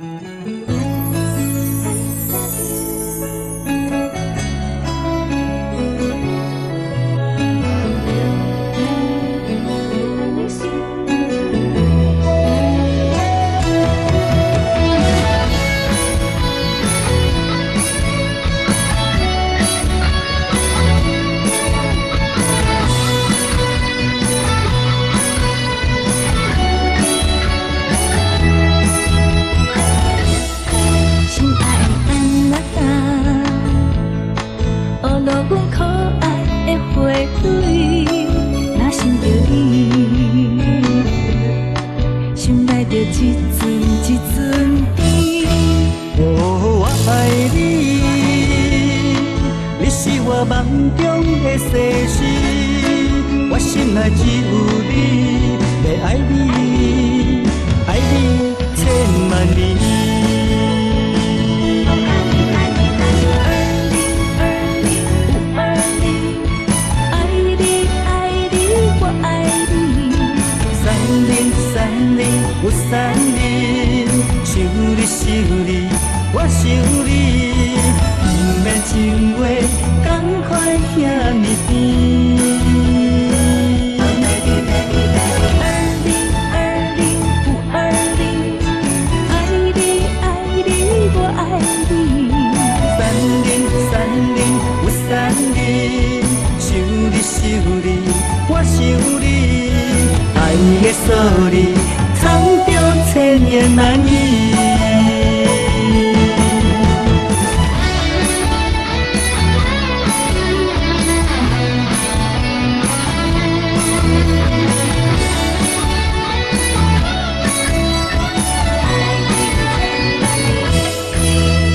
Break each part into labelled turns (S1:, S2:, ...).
S1: 親愛的安娜達，呵囉阮可愛的花蕊，若想著你，心內就一陣一陣甜。
S2: 哦，我愛你，你是我夢中的西施，我心內只有你，欲愛你，愛你千萬年。
S1: 2020520，愛你愛你我愛你。
S2: 3030有30，想你想你我想你，毋免情話，仝款遐爾甜。
S1: 2020520，愛你愛你我愛你。
S2: 3030有30，想你想你我想你，愛的鎖匙藏著千言萬語。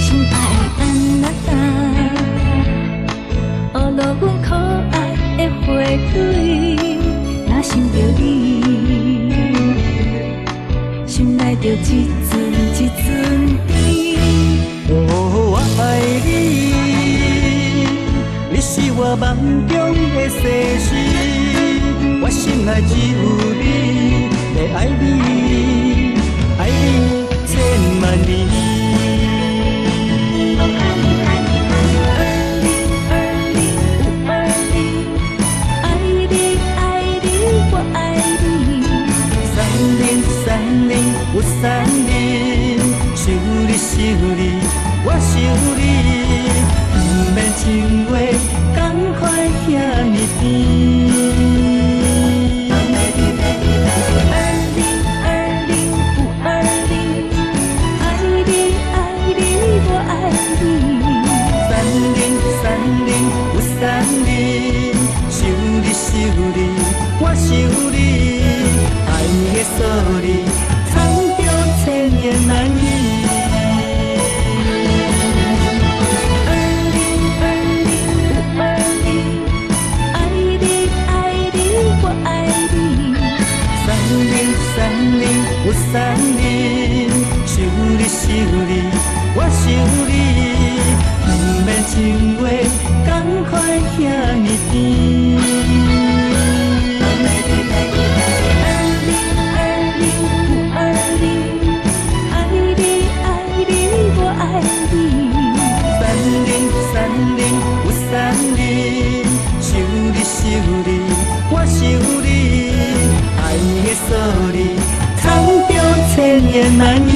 S1: 親愛的安娜達，呵囉阮可愛的花蕊，若想著你，心內就一陣一陣甜。
S2: 哦，我愛你，你是我夢中的西施，我心內只有你，欲愛你，愛你千萬年。
S1: 2020520，愛你愛你我愛你。
S2: 3030有30，想你想你我想你，毋免情話，仝款遐爾甜。
S1: 2020520，愛你愛你我愛你。
S2: 3030有30，想你想你我想你，愛的鎖匙藏著千言萬語。
S1: 2020520，愛你愛你我愛你。
S2: 3030有30，想你想你我想你，毋免情話，仝款遐爾甜。
S1: 2020520，愛你愛你我愛你。
S2: 3030有30，想你想你我想你，愛的鎖匙藏著千言萬語。